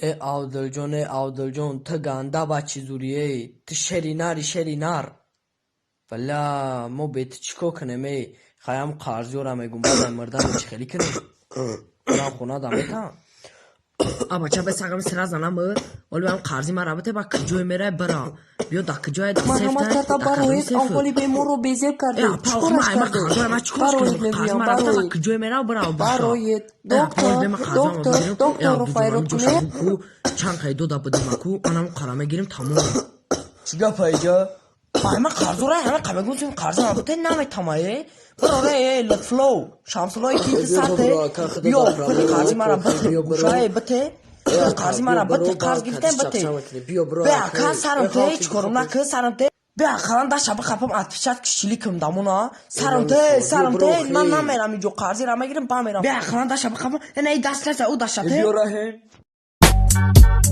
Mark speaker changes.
Speaker 1: Э, Абдулҷон, э, Абдулҷон, ту ганда бачи зурӣ, э, ту шери нари, шери нар. Бля, мо бе ту чӣ кор кунем, э? Хаям қарзиёра мегум, баъдай мурдаме чӣ хелӣ кунем? Барам хона да метам. А бача, бе сагам сира занам, оли ам қарзи мара бите, ба куҷое мерай, бира. Биё, да куҷое, да
Speaker 2: Марҳамат
Speaker 1: сефта,
Speaker 2: карда
Speaker 1: да
Speaker 2: бароед,
Speaker 1: кадом сеф?
Speaker 2: онҳоли беморро безеб
Speaker 1: Э,
Speaker 2: кардед.
Speaker 1: апа,
Speaker 2: Чӣ
Speaker 1: охи
Speaker 2: кораш
Speaker 1: ма ай ма
Speaker 2: кардед?
Speaker 1: қарзора ма чӣ кораш
Speaker 2: Бароед,
Speaker 1: кунем? Қарзи
Speaker 2: мегӯям,
Speaker 1: мара бите, ба
Speaker 2: бароед.
Speaker 1: куҷое мерав, бира, баша.
Speaker 2: Бароед.
Speaker 1: Э, апа,
Speaker 2: Доктор,
Speaker 1: бе ма қарзама
Speaker 2: доктор,
Speaker 1: бигирем. Э,
Speaker 2: докторро
Speaker 1: Абдуҷон,
Speaker 2: файрод
Speaker 1: ҳамин ҷо
Speaker 2: кунед.
Speaker 1: шабу ку, чанд қай дода будем аку, анам қара мегирем, тамом.
Speaker 3: Чӣ гапа иҷа?
Speaker 1: Ай ма қарзора, ҳама қамегум, қарза ма бите, наметама, э. Бирора, э, Лутфлоу, Шамсуллои ки
Speaker 3: Биё,
Speaker 1: сате.
Speaker 3: бро, ака, худо
Speaker 1: Биё,
Speaker 3: да
Speaker 1: пули
Speaker 3: проблема
Speaker 1: қарзи мара
Speaker 3: накун,
Speaker 1: бите,
Speaker 3: биё, бро.
Speaker 1: гӯшае бите.
Speaker 3: Э,
Speaker 1: Қарзи мара
Speaker 3: биё, бро,
Speaker 1: бите, қарз
Speaker 3: ба,
Speaker 1: гирифтем,
Speaker 3: кадиш
Speaker 1: бите.
Speaker 3: чақча мекунӣ. Биё, бро,
Speaker 1: Бе,
Speaker 3: ака,
Speaker 1: ака, сарам
Speaker 3: э,
Speaker 1: те,
Speaker 3: халқи
Speaker 1: чӣ корум
Speaker 3: бихопӣ.
Speaker 1: накӣ, сарам те. Бе, ақаллан даша бихапам, отпечатки шили ким дамуна. Сарам
Speaker 3: Э,
Speaker 1: те,
Speaker 3: биё,
Speaker 1: сарам
Speaker 3: бро,
Speaker 1: те, ман
Speaker 3: хей.
Speaker 1: намерам иҷо, қарзира мегирам, ба мерам. Бе, ақаллан даша бихапам, ина и даст неса, ӯ даша
Speaker 3: Э,
Speaker 1: те.
Speaker 3: биё, раҳем.